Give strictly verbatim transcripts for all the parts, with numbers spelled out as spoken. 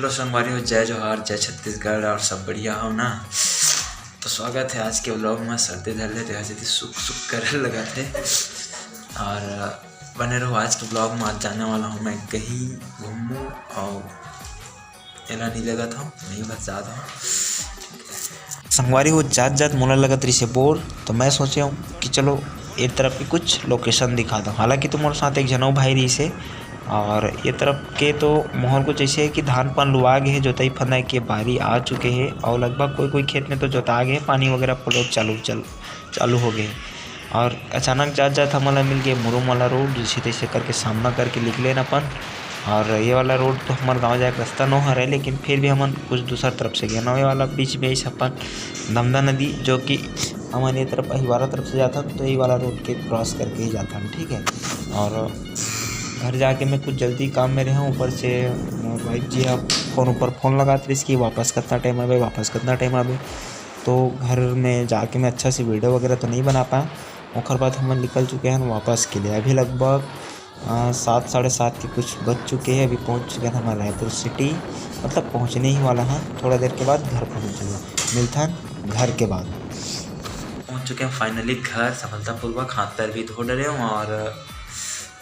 Hello संगवारी हो, जय जोहार, जय छत्तीसगढ़, और सब बढ़िया हो ना? तो स्वागत है आज के vlog में। सर्दी धर ले तो यहाँ से सुख सुख करे लगा थे। और बने रहो आज के vlog में। आज जाने वाला हूँ मैं कहीं घूमू, और एला नहीं लगा था, नहीं बस जात हूँ। संगवारी हो, जात जात मोला लगत रहिसे बोर, तो मैं सोचे हूँ कि चलो ए तरफ के कुछ location दिखा दो। हालांकि तो मोर साथ एक झनो भाई रहिसे, और ये तरफ के तो माहौल कुछ ऐसे है कि धान पान लुआ गए है, जोताई फंदाई के बारी आ चुके है, और लगभग कोई कोई खेत में तो जोता गए है, पानी वगैरह पलो चालू चल चालू हो गए। और अचानक जात जात हमन ला मिल गए मुरुम वाला रोड, जैसे तैसे करके सामना करके निकले न अपन। और ये वाला रोड तो हमारे गांव जाए के रास्ता नो हरे, लेकिन फिर भी हमन कुछ दूसर तरफ से गए न। ये वाला बीच में इस अपन दमदा नदी, जो कि हमन ये तरफ अहिवारा तरफ से जाथन, तो ये वाला रोड के क्रॉस करके ही जाथन, ठीक है। और घर जाके मैं कुछ जल्दी काम में रहा हूँ, ऊपर से मोर वाइफ जी ह फोन ऊपर फोन लगात रहिस कि वापस कितना टाइम आबे, वापस कितना टाइम आबे। तो घर में जाके मैं अच्छा से वीडियो वगैरह तो नहीं बना पाया। ओकर बाद हमन निकल चुके हैं वापस के लिए। अभी लगभग अ, सात, साढ़े सात के कुछ बज चुके हैं। अभी पहुंच चुके हैं हमारे रायपुर सिटी, मतलब पहुंचने ही वाला है, थोड़ा देर के बाद घर पहुंच जाएगा। मिलथन घर के बाद। पहुंच चुके हैं फाइनली घर सफलतापूर्वक। हाथ पैर भी धो डरे हूँ और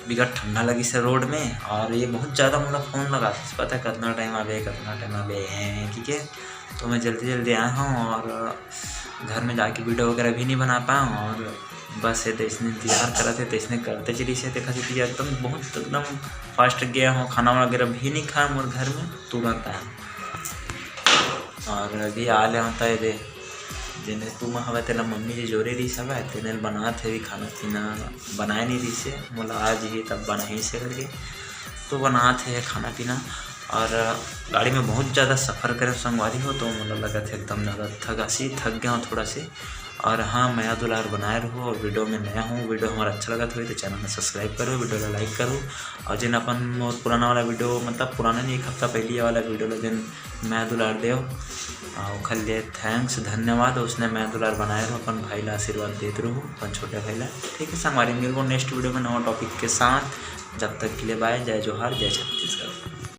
बिकट ठंडा लगिस हे रोड में। और ये बहुत ज़्यादा मोला फोन लगाथे, पता है कितना टाइम आबे, कितना टाइम आबे, हैं, हैं, ठीक है। तो मैं जल्दी जल्दी आया हूँ और घर में जाके वीडियो वगैरह भी नहीं बना पाया हूँ। और बस ये तो इसने इंतजार करा थे, तो इसने करते चली से देखा थी एकदम बहुत एकदम फास्ट गया हूँ। खाना वगैरह भी नहीं खाया मोर घर में, तुरंत आया। और अभी आ ले होता है दे, जेने तुम हवे तेला मम्मी जी जोरे रही हवे, तेने बनात हे भी खाना पीना, बनाए नहीं रही से, मोला आज ही तब बनाई से करके, तो बनात हे खाना पीना। और गाड़ी में बहुत ज़्यादा सफ़र करे संगवारी हो, तो मोला लगत हे एकदम ज़्यादा थकासी, थक गया हूँ थोड़ा से। और हाँ, मया दुलार बनाए रहो। और वीडियो में नया हूँ, वीडियो हमारा अच्छा लगत होही तो चैनल में सब्सक्राइब करो, वीडियो ला लाइक करो। और जिन अपन मोर पुराना वाला वीडियो, मतलब पुराना नहीं, एक हफ्ता पहले वाला वीडियो ला जिन मया दुलार देव, आ, ओखर लिए थैंक्स, धन्यवाद। उसने मया दुलार बनाए रहो, अपन भाई ला आशीर्वाद देत रहो, अपन छोटे भाई ला। ठीक है संगवारी, मिलबो नेक्स्ट वीडियो में नवा टॉपिक के साथ। जब तक के लिए बाय, जय जोहार, जय छत्तीसगढ़।